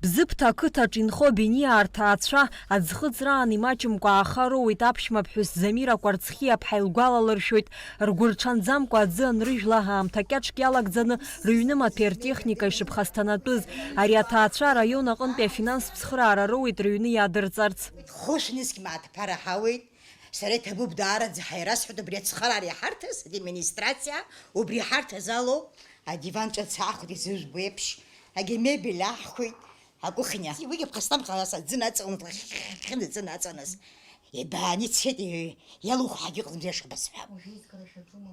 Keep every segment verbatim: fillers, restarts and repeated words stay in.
Бзыԥҭа ақыҭаҿ инхо Бениаа рҭаацәа аӡхыҵраан имаҷымкәа ааха роуеит аԥшәмаԥҳәыс Замира Кәарцхиаԥҳа илгәалалыршәоит, ргәы рҽанӡамкәа аӡы анрыжәла аамҭа кьаҿк иалагӡаны рыҩнымаҭәеи ртехникеи шыԥхасҭанатәыз. Ари аҭаацәа араион аҟынтәи афинанстә цхыраара роуеит рыҩны иаадырҵарц. Хәышә нызқь мааҭ ԥара ҳауеит. Сара иҭабуп даараӡа ҳаирасҳәоит убри ацхыраара иҳарҭаз администрациа, убри иҳарҭаз алоуп. Адиван ҿыц аахәеит, изыжәбо еиԥш, агьамебель аҳхәеит, акухня. Уигьы ԥхасҭамхалас аӡы наҵалон, хьхьхьхьхьын аӡы наҵаныз. Ибааны ицеит, и-, иалухәҳагьы ыҟаӡам, иашаба сҳәап.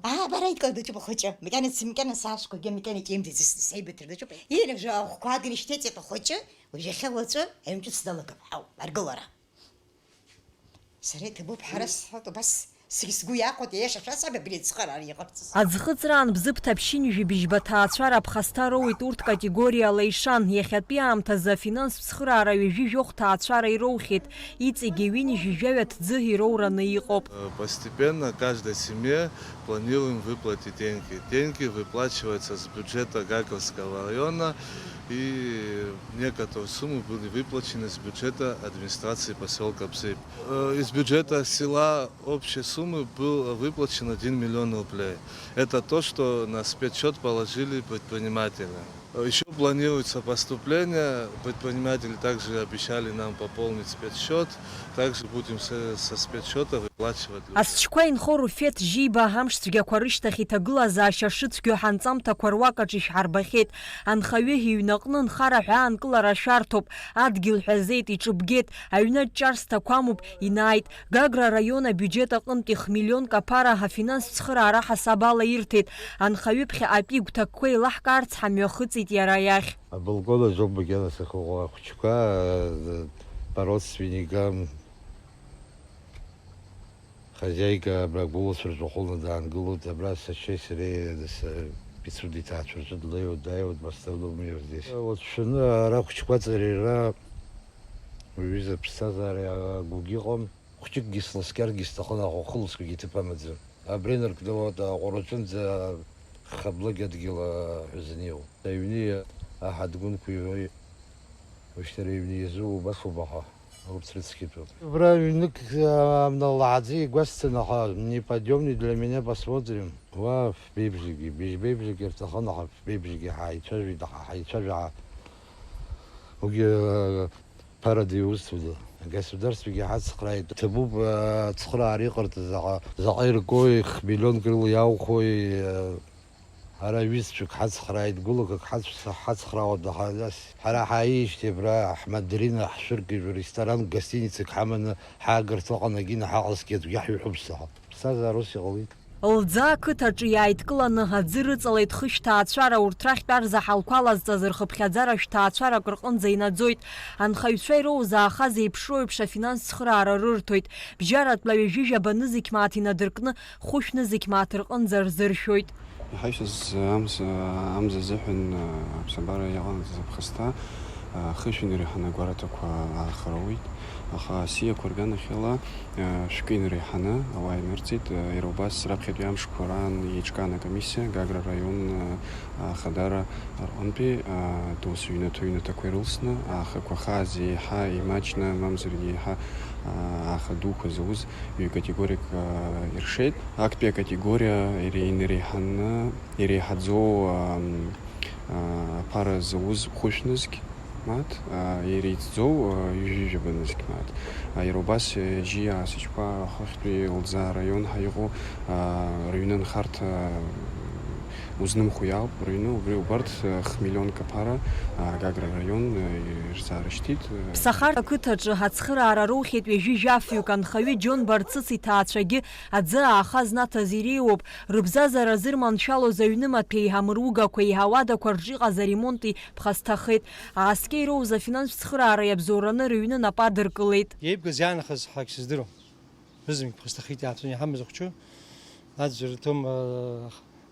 Аа, бара идкыланы даҿуп ахәыҷы. Макьана дсымкьана саашқәагьы, макьана икьеимдеит, сеибыҭар даҿуп. Инаҩ жәа ахәқәа аганы ишьҭеиҵеит ахәыҷы, уажәы иахьа уаҵәы аҩнҿыц далагап ҳауп, аргылара. Сара иҭабуп, ҳара сҳәоит, убас зегь сгәы иахәоит, иашашәа саб абри ацхыраара иҟарҵаз. Аӡхыҵраан Бзыԥҭа ԥшьынҩажәи бжьба ҭаацәара аԥхасҭа роуеит, урҭ категориала ишан, иахьатәи аамҭазы афинанстә цхыраара ҩажәи жәохә ҭаацәара ироухьеит, иҵегьы ҩынҩажәи жәаҩа ҭӡы ироураны иҟоуп. Постепенно каждой семье планируем выплатить деньги. Деньги выплачиваются с бюджета Гагарского района, и некоторые суммы были выплачены с бюджета администрации посёлка Бзыб. Э, из бюджета села общей суммы был выплачен один миллион рублей. Это то, что на спецсчёт положили предприниматели. Ещё планируется поступление. Предприниматели также обещали нам пополнить спецсчёт. Также будем со, со спецсчёта выплачивать людям. Асчқәа инхо Руфеҭ Жьиба амш цәгьақәа рышьҭахь иҭагылазаашьа шыцәгьоу ҳанҵамҭақәа руак аҿы ишәҳарбахьеит. Анхаҩы иҩнаҟны нхара ҳәа аанкылара шәарҭоуп. Адгьыл ҳәазеит, иҿыбгеит, аҩны аҷҷарсҭақәа амоуп, инааит. Гагра араион абиуџьет аҟынтәи хмиллионк аԥара афинанстә цхыраара ҳасаб ала ирҭеит. Анхаҩы ԥхьаҟатәи игәҭакқәа еилаҳкаарц ҳамҩахыҵит иара иахь. Абылкон азоуп макьана сахьыҟоу, ахәыҷқәа, э, по родственникам, хозяйка абра агәылацәа рҿахәылны даангылоит, абра сашьеи сареи, э, с-, Пицунда иҭаацәа рҿы длеиуеит, дааиуеит, в основном у неё здесь. Уацәшәаны ара ахәыҷқәа аҵареира, уҩыза аԥсҭазаара агәгьы ыҟам. Хәҷыкгьы сласкьаргьы сҭахын, аха ухылысқәагьы ҭыԥ амаӡам. Абра инаркны уа аҟәараҿынӡа хаблагьы адгьыл ҳәа занеиуа. Аҩни аҳадгәынқәа иҳәои, ушьҭа аҩни иазууа убасоуп, аха урҭ срыцқьатәуп. Убра ҩнык, а, амна лааӡа игәасҭан, аха неподъёмный для меня, посмотрим. Уа фбеибжьгьы, быжьбеибжьгьы рҭахын, аха фбеибжьгьы ҳаицәажәеит, аха ҳаицәажәа. Уигьы, а, Ԥарада иусҭода? Агосударствагьы ҳацхрааит. Ҭабуп, ацхыраара иҟарҵаз, аха заҟа иргои, хмиллионк рыла иаухои, ара ҩызцәак ҳацхрааит, гәылак ак ҳацәца-, ҳацхраауеит, аха нас ҳара ҳааижьҭеи абра ҳмандарина ҳшәыркыжә, ресторанк, гостиницак ҳаманы ҳаагарц ыҟан, агьина ҳаҟазҭгьы аӡәгьы ҳаиҳәом саҳа. Ԥсҭазаара ус иҟалеит. Лӡаа ақыҭаҿы иааидкыланы аӡы рыҵалеит хышә ҭаацәара, урҭ рахьтә арзаҳалқәа лазҵаз рхыԥхьаӡара шәҭаацәарак рҟынӡа инаӡоит. Анхаҩцәа ироуз ааха зеиԥшроу еиԥш афинанстә цхыраара рырҭоит. Бжьаратәла ҩажәи жәаба нызқь мааҭ инадыркны, хәышә нызқь мааҭ рҟынӡа рзыршәоит. Иҳаҩсыз амза, амза азыҳәан, аԥсабара иаҟанаҵаз аԥхасҭа, хышә инреиҳаны агәараҭақәа ааха роуеит. Аха асиақәа рганахьала, шәкы инреиҳаны ауаа инырҵеит. Иара убас раԥхьатәи амшқәа раан еиҿкаан акомиссиа Гагра араион ахадара рҟынтәи, доусы ҩнаҭа-ҩнаҭақәа ирылсны, аахақәа хаас еиҳа имаҷны, мамзаргьы еиҳа ааха дуқәа зауз ҩ-категориак иршеит. Актәи акатегориа иреиҳаны, иреиҳаӡоу, ам, а, аԥара зауз хәышә нызқь мааҭ, а, иреиҵӡоу, а, ҩажәи жәаба нызқь мааҭ. А, иара убас, э, жьи аасыҷқәа ахыхьтәи Лӡаа араион ҳәа иҟоу, а, рыҩны нхарҭа, м, узнымхо иаауп, рыҩны убри убарҭ, э, хмиллионк аԥара, а, Гагра араион, э, ирзаарышьҭит, э. Ԥсахарҭа ақыҭаҿы ацхыраара роухьеит ҩажәи жәафҩык, анхаҩы Џьон Барцыц иҭаацәагьы аӡы ааха знаҭаз иреиуоуп. Рыбзазара зырманшәалоз аҩнымаҭәеи амыругақәеи ауадақәа рҿы иҟаз аремонти ԥхасҭахеит. Ааскьа ироуз афинанстә цхыраара иабзоураны рыҩны нап адыркылеит. Иеибгаз иаанхаз ҳәагь сыздыруам. Рызегь ԥхасҭахеит, иаацәаны иҳамаз ахәҷы. Аӡәыр рҭом, а,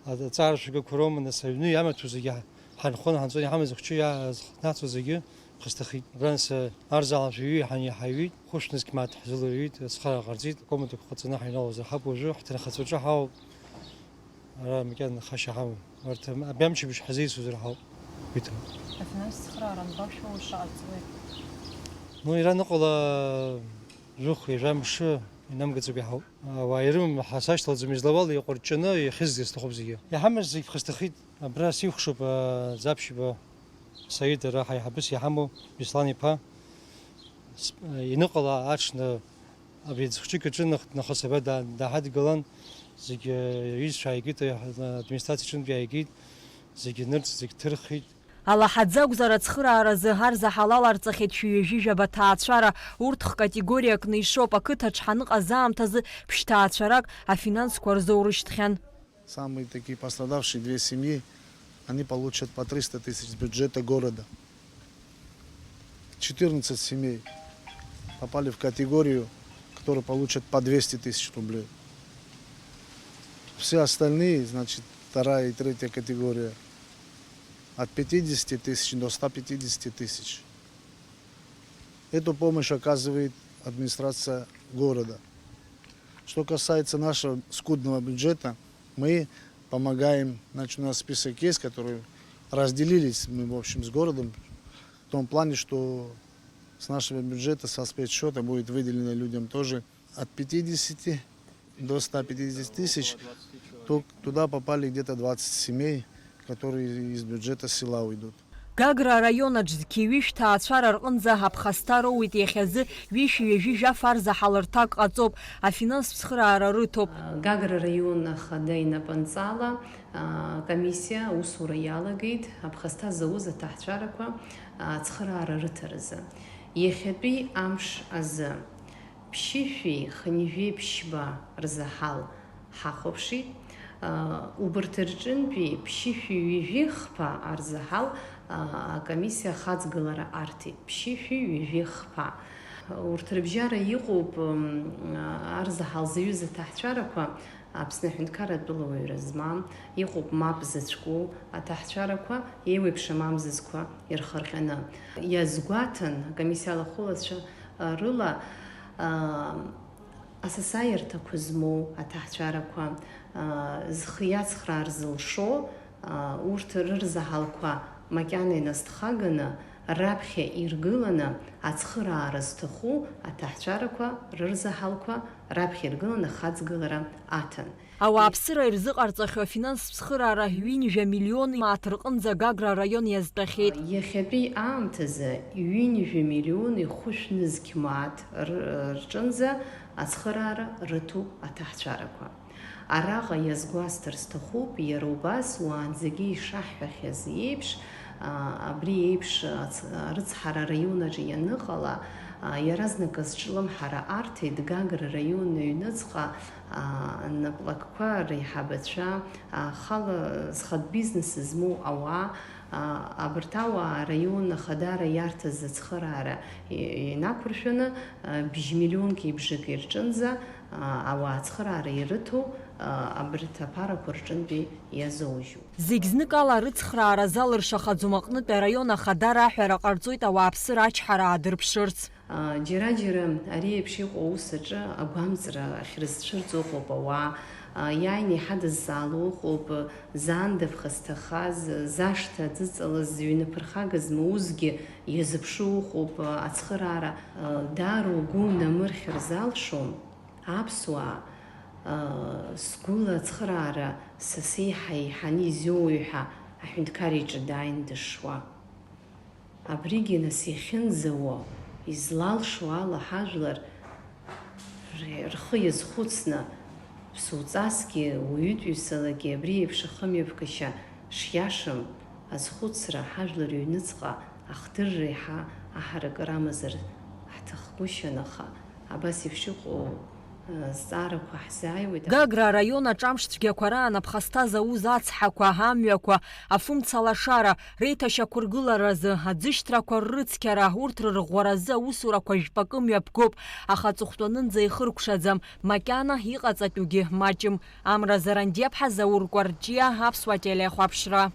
аҵааршәгақәа роума, нас, аҩны иамаҭәоу зегьы ҳанхон, ҳанҵон иҳамаз ахәҷы иааз-, ҳнаҵо зегьы. Ԥхасҭахеит. Абранӡа арзаалацәа ҩы иҳан-, иҳаҩит, хәышә нызқь мааҭ ҳзылаҩит, ацхыраара ҟарҵеит, акомнатақәа ҟаҵаны ҳаҩналозар ҳауп уажәы, ҳҭынхацәаҿы ҳауп. Ара макьана хашьа ҳамам. Урҭ абри амчыбжь ҳазеицәазар ҳауп. Уиҭа. Афинанстә цхыраара анбашәоу шаҟа ҵуеит? Ну, иара аныҟала, жәохә, ҩажәа мшы инамгаӡакәа иҳауп. Ауаа ирымам ҳәа сашьҭалҵом, излауала иҟәырҷҷаны ихьызгьы сҭахуп зегьы. Иҳамаз зегь ԥхасҭахеит. Абра сихәаԥшуп, а, Ӡаԥшьба Саид, ара ҳаиҳабыс иҳамоу Беслан иԥа. С-, иныҟала аҽны абри аӡхәыҷык аҿы нах-, нахыс абра да-, дааҳадгылан, зегь, э, иҩызцәа ааигеит, э, администрациа аҿынтәи ааигеит, зегь нырцә, зегь ҭырхит. Алаҳаӡа акәзар, ацхырааразы арзаҳал аларҵахьеит шәи ҩажәи жәаба ҭаацәара, урҭ хкатегориакны ишоуп, ақыҭаҿ ҳаныҟаз аамҭазы ԥшьҭаацәарак афинансқәа рзоурышьҭхьан. Самые такие пострадавшие две семьи, они получат по триста тысяч с бюджета города. Четырнадцать семей попали в категорию, которые получат по двести тысяч рублей. Все остальные, значит, вторая и третья категория, от пятидесяти тысяч до ста пятидесяти тысяч. Эту помощь оказывает администрация города. Что касается нашего скудного бюджета, мы помогаем, значит, у нас список есть, который разделились мы, в общем, с городом, в том плане, что с нашего бюджета, со спецсчета будет выделено людям тоже от пятидесяти до ста пятидесяти тысяч. Ту-, туда попали где-то двадцать семей, которые из бюджета села уйдут. Гагра араион аҿ зқьи ҩышә ҭаацәара рҟынӡа аԥхасҭа роуеит, иахьазы ҩышәи ҩажәи жәаф арзаҳал рҭак ҟаҵоуп, афинанстә цхыраара рыҭоуп. Гагра араион ахада инапынҵала, а, комиссиа аусура иалагеит аԥхасҭа зауз аҭаацәарақәа, а, ацхыраара рыҭаразы. Иахьатәи амш азы ԥшьышәи хынҩажәи ԥшьба рзаҳал ҳахәаԥшит. Убырҭ рҿынтәи ԥшьышәи ҩажәи хԥа арзаҳал акомиссиа ахаҵгылара арҭеит. Ԥшьышәи ҩажәи хԥа. Урҭ рыбжьара иҟоуп, м, арзаҳал заҩыз аҭаацәарақәа Аԥсны аҳәынҭқарратә уаҩра змам, иҟоуп мап зыцәку аҭаацәарақәа, еиуеиԥшым амзызқәа ирхырҟьаны. Иазгәаҭан акомиссиа алахәылацәа рыла, а, асасааирҭақәа змоу аҭаацәарақәа, а, зхы иацхраар зылшо, а, урҭ рырзаҳалқәа макьана иназҭхаганы, раԥхьа иргыланы ацхыраара зҭаху аҭаацәарақәа рырзаҳалқәа раԥхьа иргыланы ахаҵгылара аҭан. Ауааԥсыра ирзыҟарҵахьоу афинанстә цхыраара ҩынҩажәа миллион мааҭ рҟынӡа Гагра араион иазтәахьеит. Иахьатәи аамҭазы ҩынҩажәа миллиони хәышә нызқь мааҭ р-, рҿынӡа ацхыраара рыҭоуп аҭаацәарақәа. Араҟа иазгәасҭар сҭахуп, иара убас уаанӡагьы ишаҳҳәахьаз еиԥш, аа, абри еиԥш ац-, арыцҳара араион аҿы ианыҟала, аа, иаразнаказ ҿлымҳара арҭеит Гагра раион аҩныҵҟа, аа, наплакқәа реиҳабацәа, аа, хала зхатә бизнес змоу ауаа, аа, абарҭ ауаа араион ахадара иарҭаз ацхыраара и-, инақәыршәаны, аа, бжь миллионки бжаки рҿынӡа, аа, ауаа ацхыраара ирыҭо, аа, абарҭ аԥарақәа рҿынтәи иазоужьуп. Зегь зныкала арыцхраара залыршахаӡом аҟнытә араион ахадара аҳәара ҟарҵоит ауааԥсыра ачҳара аадырԥшырц. Џьара-џьара ари еиԥш иҟоу аус аҿы агәамҵра ахьрызцәырҵуа ыҟоуп ауаа. Иааины иҳадызҵаало ыҟоуп, заанда ԥхасҭахаз, зашҭа аӡыҵалаз, зыҩны ԥырхага змоузгьы иазыԥшу ыҟоуп ацхыраара. Даара угәы унамырхьыр залшом, аԥсуаа, сгәыла ацхыраара са сеиҳа еиҳаны изиоуи ҳәа аҳәынҭқар иҿы дааин дышшуа. Абригьы нас иахьынӡауа, излалшо ала ҳажәлар р-, рхы иазхәыцны, ԥсуҵасгьы, уаҩытәыҩсалагьы абри еиԥш ахымҩаԥгашьа шиашам азхәыцра, ҳажәлар ҩныҵҟа ахдырра еиҳа аҳаракыра амазар ҳҭахгәышьан, аха абас еиԥш иҟоу, э, зҵаарақәа ҳзааиуеит. Гагра араион аҿы амш цәгьақәа раан аԥхасҭа зауз ацҳақәа, амҩақәа, афымца лашара, реиҭашьақәыргыларазы, аӡышьҭрақәа ррыцқьара, урҭ рырӷәӷәаразы аусурақәа жәпакы мҩаԥгоуп, аха аҵыхәтәанынӡа ихыркәшаӡам, макьана иҟаҵатәугьы маҷым. Амра Зарандиаԥҳа, Заур Кәарҷиа, Аԥсуа телехәаԥшра.